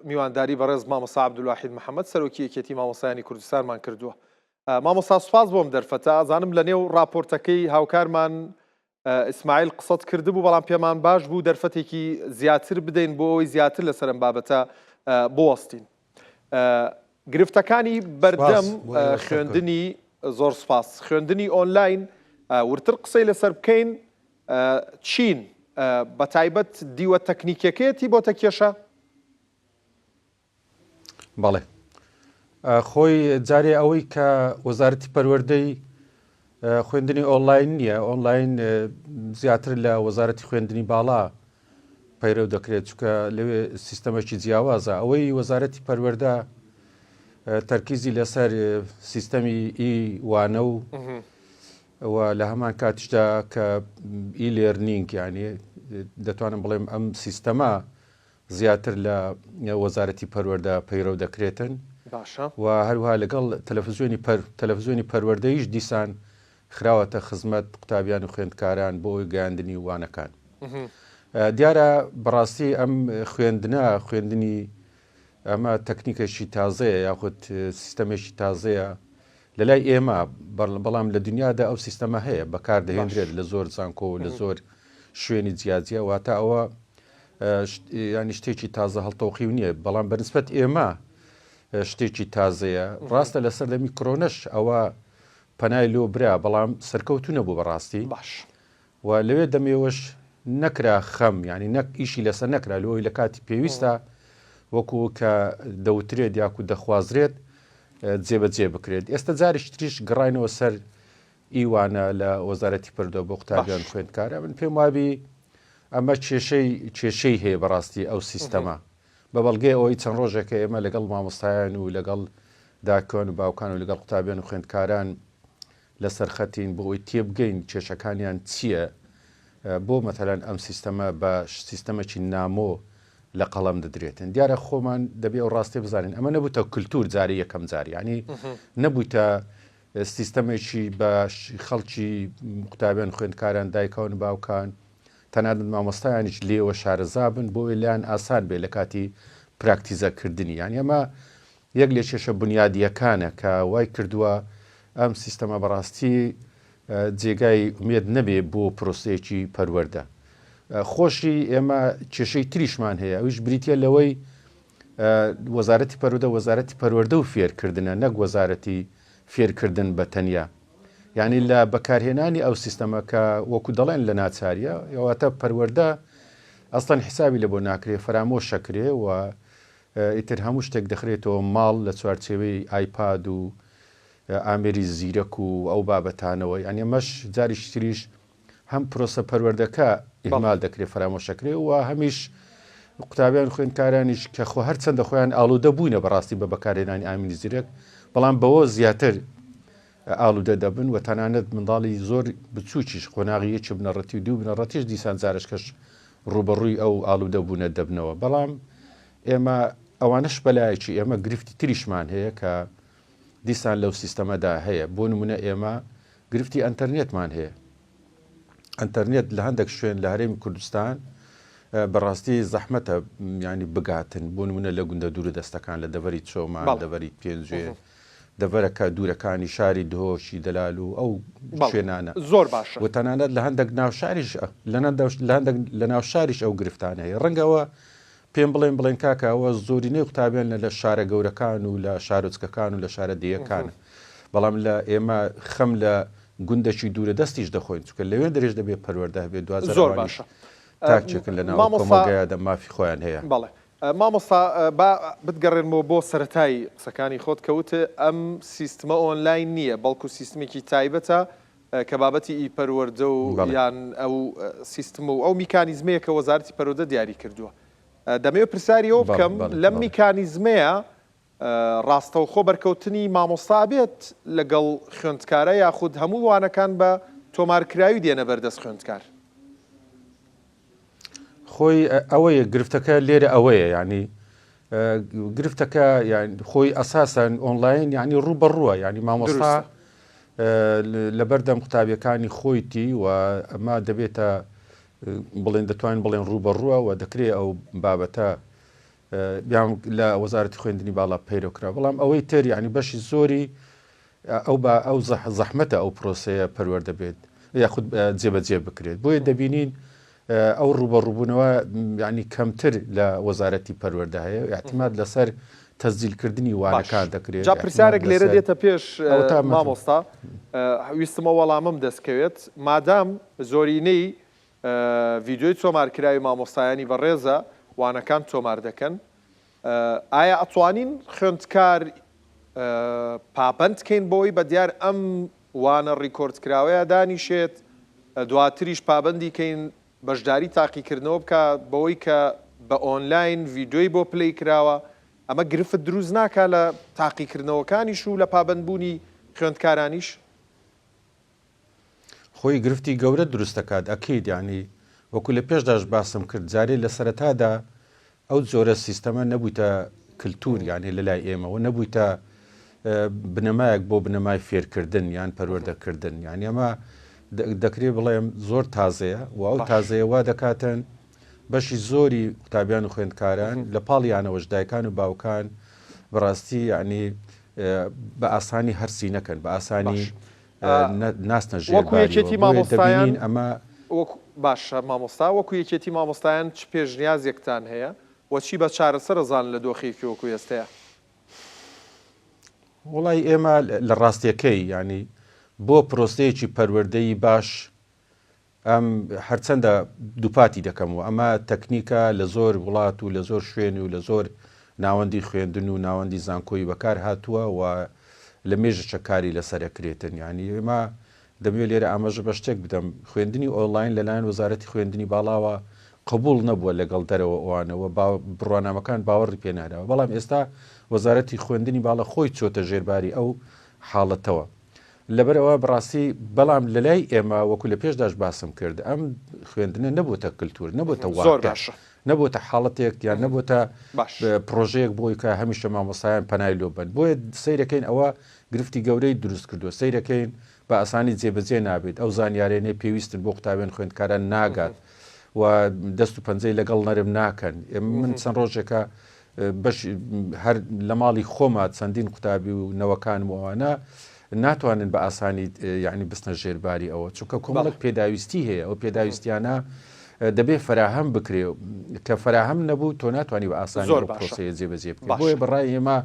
میوانداری بەڕێز مامۆستا عەبدولواحید محەمەد سەرۆکی یەکێتی مامۆستایانی کوردستانمان کردووە. مامۆستا سوپاس بۆم دەرفەتە، ئەزانم لە نێو ڕاپۆرتەکەی هاوکارمان ئیسماعیل قسەت کردبوو، بەڵام پێمان باش بوو دەرفەتێکی زیاتر بدەین بۆ ئەوەی زیاتر لەسەر ئەم بابەتە بوەستین. گرفتەکانی بەردەم خوێندنی زۆر سوپاس خوێندنی ئۆنلاین ورتر قسەی لەسەر بکەین چین بە تایبەت دیوە تەکنیکیەکەیەتی بۆتە کێشە؟ بەڵێ خۆی جارێ ئەوەی کە وەزارەتی پەروەردەی خوێندنی ئۆنلاین نییە ئۆنلاین زیاتر لە وەزارەتی خوێندنی باڵا پەیرەو دەکرێت چکە لەوێ سیستەمێکی جیاوازە ئەوەی وەزارەتی پەروەردە تەرکیزی لەسەر سیستەمی ئی وانە و و لە هەمان کاتیشدا کە e-learning یعنی دەتوانم بڵێم ئەم سیستەمە زیاتر لە وەزارەتی پەروەردە پەیرەو دەکرێتن باشە. و هەروها لەگەڵ تەلەفزیۆنی پەر تەلەفزیۆنی پەروەردەیش دیسان خراوەتە خزمەت قوتابیان و خوێندکاران بۆ گەیاندنی وانەکان. دیارە بەڕاستی ئەم خوێندنە خوێندنی ئەمە تەکنیکێکی تازەیە یاخود سیستەمێکی تازەیە لەلای ئێمە، بەڵام لە دنیادا ئەو سیستەمە هەیە، بەکار دەهێنرێت لە زۆر زانکۆ و لە زۆر شوێنی جیاجیا، واتە ئەوە ینی شتێکی تازە هەڵتۆقیو نییە، بەڵام بەنسبەت ئێمە شتێکی تازەیە. ڕاستە لە سەردەمی کرۆنەش ئەوە پەنای لۆ برا، بەڵام سەرکەوتوو نەبوو بەڕاستی. باش. و لەوێ دەمێوەش نەکرا خەم یانی نەک ئیشی لەسەر نەکرا لۆی لە کاتی پێویستە وەکو کە دەوترێت یاکو دەخوازرێت جێبەجێ بکرێت ئێستا جارێکی تریش گەڕاینەوە سەر ئیوانە لە وەزارەتی پردۆ بۆ قوتابیان خوێندکارە من پێم وابی ئەمە کێشەی کێشەی هەیە بەڕاستی ئەو سیستەمە بە بەڵگەی ئەوەی چەند ڕۆژێکە ئێمە لەگەڵ مامۆستایان و لەگەڵ داکۆن و باوکان و لەگەڵ قوتابیان و خوێندکاران لەسەر خەتین بۆ ئەوەی تێبگەین کێشەکانیان چییە، بۆ مەتەلەن ئەم سیستەمە بە سیستەمێکی نامۆ لە قەڵەم دەدرێتن. دیارە خۆمان دەبێ ئەو ڕاستیە بزانین ئەمە نەبووتە کلتور جاری یەکەم جار یانی نەبوویتە سیستەمێکی بە خەڵکی قوتابیان خوێندکاران دایکان و باوکان تەنانەت مامۆستایانیش لێوە شارەزا بن بۆ ئەوەی لایان ئاسان بێ لە کاتی پراکتیزەکردنی یانی ئەمە یەک لە کێشە بونیادییەکانە کە وای کردووە ئەم سیستەمە بەڕاستی جێگای ئومێد نەبێ بۆ پرۆسەیەکی پەروەردە. خۆشی ئێمە کێشەی تریشمان هەیە ئەویش بریتییە لەوەی وەزارەتی پەروەردە وەزارەتی پەروەردە و فێرکردنە نەک وەزارەتی فێرکردن بە تەنیا. یعنی لە بەکارهێنانی ئەو سیستەمە کە وەکو دەڵێن لە ناچاریە واتە پەروەردە ئەسڵەن حسابی لە بۆ ناکرێ فەرامۆشەکرێ و ئیتر هەموو شتێک دەخرێتەوە ماڵ لە چوارچێوەی ئایپاد و ئامێری زیرەک و ئەو بابەتانەوە یانی ئەمەش جاریکی تریش هەم پرۆسە پەروەردەکە ئیهمال دەکرێت فەرامۆشەکرێ و هەمیش قوتابیان خوێندکارانیش کە خۆ هەرچەندە خۆیان ئالوودە بووینە بەڕاستی بە بەکارهێنانی ئامێری زیرەک بەڵام بەوە زیاتر ئالوودە دەبن و تەنانەت منداڵی زۆر بچووکیش قۆناغی یەکی بنەڕەتی و دوو بنەڕەتیش دیسان جارشکەش ڕووبەڕووی ئەو ئالوودە بوونە دەبنەوە بەڵام ئێمە ئەوانەش بەلایەکی ئێمە گرفتی تریشمان هەیە کە دیسان لەو سیستەمەدا هەیە بۆ نمونە ئێمە گرفتی ئەتەرنێتمان هەیە ئەتەرنێت لە هەندێک شوێن لە هەرێمی کوردستان بەڕاستی زەحمەتە ینی بگاتن بۆ نمونە لە گوندە دوورە دەستەکان لە دەڤەری چۆمان دەڤەری پێنجوێ دەڤەرەکە دوورەکانی شاری دهۆکی دەلال و ئەو شوێنانە زۆر باشە و تەنانەت لە هەندێک ناوشاریش لە هەندێک لە ناوشاریش ئەو گرفتانە هەیە ڕەنگەوە پێم بڵێن بڵێن کاکە ئەوە زۆرینەی قوتابیان لە لە شارە گەورەکان و لە شارۆچکەکان و لە شارە دێیەکانە بەڵام لە ئێمە خەم لە گوندەکی دوورە دەستیش دەخۆین چونکە لەوێ درێژ دەبێت پەروەردە هەبێت دوازدە زۆر باشە تاکێکن لە ناو کۆمەڵگایدا مافی خۆیان هەیە. بەڵێ مامۆستا با بتگەڕێنمەوە بۆ سەرەتای قسەکانی خۆت کە وتت ئەم سیستمە ئۆنلاین نییە بەڵکو سیستمێکی تایبەتە کە بابەتی ئی پەروەردە و یان ئەو سیستم و ئەو میکانیزمەیە کە وەزارەتی پەروەردە دیاری کردووە. دەمەوێت پرسیاری ئەوە بکەم لەم میکانیزمەیە ڕاستەوخۆ بەرکەوتنی مامۆستا ئەبێت لەگەڵ خوێندکارە یاخود هەموو وانەکان بە تۆمارکراوی دێنە بەردەست خوێندکار؟ خۆی ئەوەیە گرفتەکە لێرە ئەوەیە یعنی گرفتەکە یان خۆی ئەساسەن ئۆنلاین یعنی ڕوو بە ڕووە یعنی مامۆستا لەبەردەم قوتابیەکانی خۆیتی و ئەمە دەبێتە بڵێن دەتوانین بڵێن ڕوو بە ڕووە و دەکرێت ئەو بابەتە. یان لە وەزارەتی خوێندنی باڵا پەیرەو کرا بەڵام ئەوەی تر یعنی بەشی زۆری ئەو بە ئەو زەحمەتە ئەو پرۆسەیە پەروەردە بێت یاخود جێبەجێ بکرێت بۆیە دەبینین ئەو ڕوبەڕوبوونەوە ینی کەمتر لە وەزارەتی پەروەردە هەیە احتیمات لەسەر تەزیلکردنی وانەکان دەکرێت جا پرسیارێک لێرە دێتە پێش مامۆستا ویستمە وەڵامم دەستکەوێت مادام زۆرینەی ڤیدیۆی تۆمارکراوی مامۆستایانی بەڕێزە وانەکان تۆمار دەکەن ئایا ئەتوانین خوێندکار پابەند کەین بەوەی بە دیار ئەم وانە ڕیکۆرد کراوەیە دانیشێت دواتریش پابەندی کەین بەشداری تاقیکردنەوە بکا بەوەی کە بە ئۆنلاین ڤیدیۆی بۆ play کراوە ئەمە گرفت دروست ناکا لە تاقیکردنەوەکانیش و لە پابەندبوونی خوێندکارانیش؟ خۆی گرفتی گەورە دروست دەکات ئەکید یانی وەکو لە پێشداش باسم کرد جارێ لە سەرەتادا ئەو جۆرە سیستەمە نەبوویتە کلتور یانی لە لای ئێمەوە نەبوویتە بنەمایەک بۆ بنەمای فێرکردن یان پەروەردەکردن یانی ئەمە دەکرێ بڵێم زۆر تازەیە و ئەو تازەیە وا دەکاتن بەشی زۆری قوتابیان و خوێندکاران لە پاڵیانەوەش دایکان و باوکان بەڕاستی یعنی بە ئاسانی هەرسی نەکەن بە ئاسانی ناسنە ژێر وەکو یەکێتی باریەوە بۆیە مامۆستایان دەبینین ئەمە وەکو باشە مامۆستا وەکو یەکێتی مامۆستایان چ پێشنیازێکتان هەیە و چی بە چارەسەر ئەزانن لە دۆخێکی وەکو ئێستەیا؟ وەڵای ئێمە لە ڕاستیەکەی یانی بۆ پرۆسەیەکی پەروەردەیی باش ئەم هەرچەندە دووپاتی دەکەمەوە ئەمە تەکنیکە لە زۆر وڵات و لە زۆر شوێن و لە زۆر ناوەندی خوێندن و ناوەندی زانکۆی بەکار هاتووە و لە مێژەشە کاری لەسەر ئەکرێتن یانی ئێمە دەمەوێت لێرە ئاماژە بە شتێک بدەم خوێندنی ئۆنلاین لەلایەن وەزارەتی خوێندنی باڵاوە قبوڵ نەبووە لەگەڵ دەرەوە ئەوانەوە بڕوانامەکان باوەڕی پێ نەهراوە بەڵام ئێستا وەزارەتی خوێندنی باڵا خۆی چۆتە ژێرباری ئەو حاڵەتەوە لەبەرئەوە بەڕاستی بەڵام لەلای ئێمە وەکو لە پێشداش باسم کرد ئەم خوێندنە نەبووتە کلتور نەبووتە زۆر واقع باشە. نەبووتە حاڵەتێک یان نەبووتە باش. پڕۆژەیەک بۆی کە هەمیشە مامۆستایان پەنای لۆ بەن بۆیە سەیرەکەین ئەوە گرفتی گەورەی دروست کردووە سەیرەکەین بە ئاسانی جێبەجێ نابێت ئەو زانیارێنەی پێویستن بۆ قوتابیان خوێندکاران ناگات و دەست و پەنجەی لەگەڵ نەرم ناکەن من چەند ڕۆژێکە بەش هەر لە ماڵی خۆما چەندین قوتابی و نەوەکانم و ئەوانە ناتوانن بە ئاسانی یعنی بستنە ژێرباری ئەوە چونکە کۆمەڵک پێداویستی هەیە ئەو پێداویستیانە دەبێ فراهەم بکرێ کە فراهەم نەبوو تۆ ناتوانانی بە ئاسانی زۆر ئەو باشە پرۆسەیە جێبەجێ بکەیت باشە بۆیە بەڕای ئێمە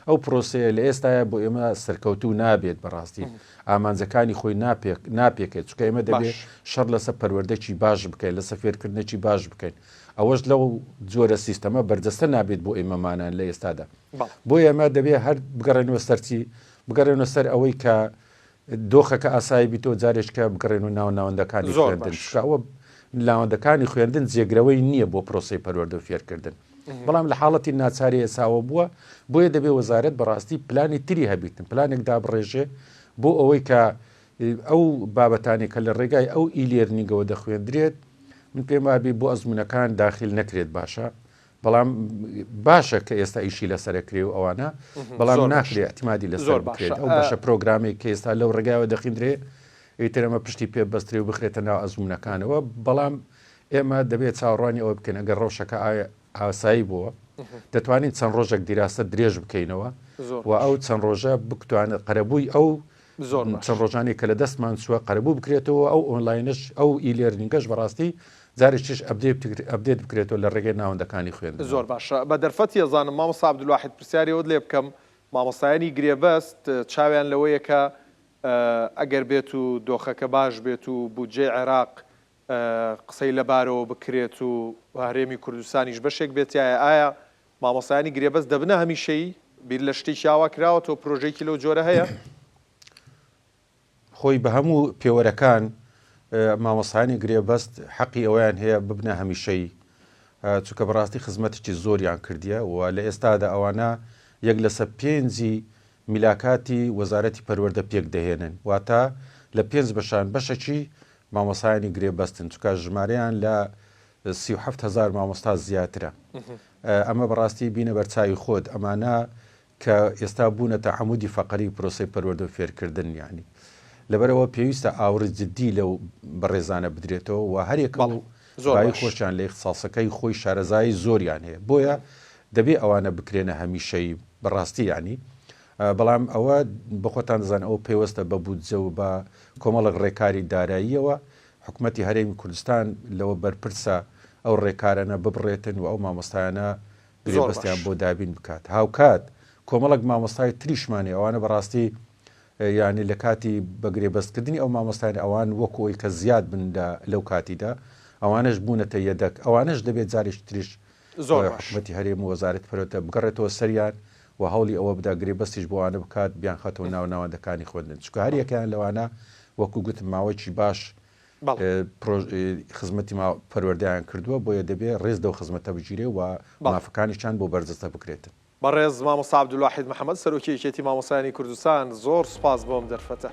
ئەو پرۆسەیە لە ئێستاە بۆ ئێمە سەرکەوتوو نابێت بەڕاستی ئامانجەکانی خۆی ناپێک ناپێکێت چونکە ئێمە دەبێ باش شەڕ لەسەر پەروەردەکی باش بکەین لەسەر فێرکردنێکی باش بکەین ئەوەش لەو جۆرە سیستەمە بەرجەستە نابێت بۆ ئێمەمانان لە ئێستادا. بەڵێ. بۆیە ئێمە دەبێ هەر بگەڕێنەوە سەر چی؟ بگەڕێنەوە سەر ئەوەی کە دۆخەکە ئاسایی بیتەوە جارێکە بگەڕێنەوە ناو ناوەندەکانی زۆر خوێندن باش. چونکە ئەوە ناوەندەکانی خوێندن جێگرەوەی نییە بۆ پرۆسەی پەروەردە و فێرکردن. بەڵام لە حاڵەتی ناچاری ئێساوە بووە، بۆیە دەبێ وەزارەت بەڕاستی پلانی تری هەبیتن، پلانێک دابڕێژێ بۆ ئەوەی کە ئەو بابەتانەی کە لە ڕێگای ئەو e-learning ەوە دەخوێندرێت، من پێم وابێ بۆ ئەزموونەکان داخیل نەکرێت باشە، بەڵام باشە کە ئێستا ئیشی لەسەر ئەکرێ و ئەوانە، بەڵام زۆر باشە ناکرێ ئیعتیمادی لەسەر زۆر بکرێت. باشە ئەو بەشە پرۆگرامەی کە ئێستا لەو ڕێگایەوە دەخیندرێ، ئیتر ئەمە پشتی پێ ببەسترێ و بخرێتە ناو ئەزموونەکانەوە، بەڵام ئێمە دەبێ چاوەڕوانی ئەوە بکەین ئەگەر ڕەوشەکە ئاسایی بووە، دەتوانین چەند ڕۆژێک دیراسە درێژ بکەینەوە زۆر و ئەو باشە. چەند ڕۆژە بتوانێت قەرەبووی ئەو زۆر باش. چەند ڕۆژانەی کە لە دەستمان چووە قەرەبوو بکرێتەوە ئەو ئۆنلاینەش ئەو e-learning ەش بەڕاستی جارێکیش update بکرێتەوە لە ڕێگەی ناوەندەکانی خوێندنەوە. زۆر باشە بە دەرفەتی ئەزانم مامۆستا عەبدولواحید پرسیاری ئەوەت لێ بکەم مامۆستایانی گرێبەست چاویان لەوەیە کە ئەگەر بێت و دۆخەکە باش بێت و بودجەی عێراق قسەی لەبارەوە بکرێت و هەرێمی کوردستانیش بەشێک بێت تیایا ئایا مامۆستایانی گرێبەست دەبنە هەمیشەیی؟ بیر لە شتێکی ئاوا کراوەتەوە پرۆژەیەکی لەو جۆرە هەیە؟ خۆی بە هەموو پێوەرەکان مامۆستایانی گرێبەست حەقی ئەوەیان هەیە ببنە هەمیشەیی چونکە بەڕاستی خزمەتێکی زۆریان کردیە و لە ئێستادا ئەوانە یەک لەسەر پێنجی میلاکاتی وەزارەتی پەروەردە پێک دەهێنن واتە لە پێنج بەشان بەشەکی مامۆستایانی گرێبەستن چونکە ژمارەیان لە 37 هەزار مامۆستا زیاترە ئەمە بەڕاستی بینە بەرچاوی خۆت ئەمانە کە ئێستا بوونەتە عەمودی فەقەری پرۆسەی پەروەردە و فێرکردن یانی لەبەرئەوە پێویستە ئاوڕی جدی لەو بەڕێزانە بدرێتەوە و هەریەکە بەڵێ و زۆر بایی باش. خۆشیان لە ئیختساسەکەی خۆی شارەزایی زۆریان هەیە بۆیە دەبێ ئەوانە بکرێنە هەمیشەیی بەڕاستی یانی بەڵام ئەوە بەخۆتان دەزانن ئەوە پەیوەستە بە بودجە و بە کۆمەڵێک ڕێکاری داراییەوە حکومەتی هەرێمی کوردستان لەوە بەرپرسە ئەو ڕێکارانە ببڕێتن و ئەو مامۆستایانە گرێبەستیان بۆ دابین بکات هاوکات کۆمەڵێک مامۆستای تریشمان هەیە ئەوانە بەڕاستی یانی لە کاتی بە گرێبەستکردنی ئەو مامۆستایانە ئەوان وەکو ئەوی کە زیاد بن لە لەو کاتیدا ئەوانەش بوونەتە یەدەک ئەوانەش دەبێت جارێکی تریش زۆر باش. حکومەتی هەرێم و وەزارەتی پەروەردە بگەڕێتەوە سەریان و هەوڵی ئەوە بدا گرێبەستیش بۆ ئەوانە بکات بیانخاتەوە ناو ناوەندەکانی خوێندن چونکە هەر یەکەیان لەوانە وەکو گوتم ماوەیەکی باش خزمەتی پەروەردەیان کردووە بۆیە دەبێ ڕێز لەو خزمەتە بگیرێ و مافەکانیشیان بۆ بەرجەستە بکرێتن. بەڕێز مامۆستا عەبدولواحید محەمەد سەرۆکی یەکێتی مامۆستایانی کوردستان زۆر سوپاس بۆ ئەم دەرفەتە.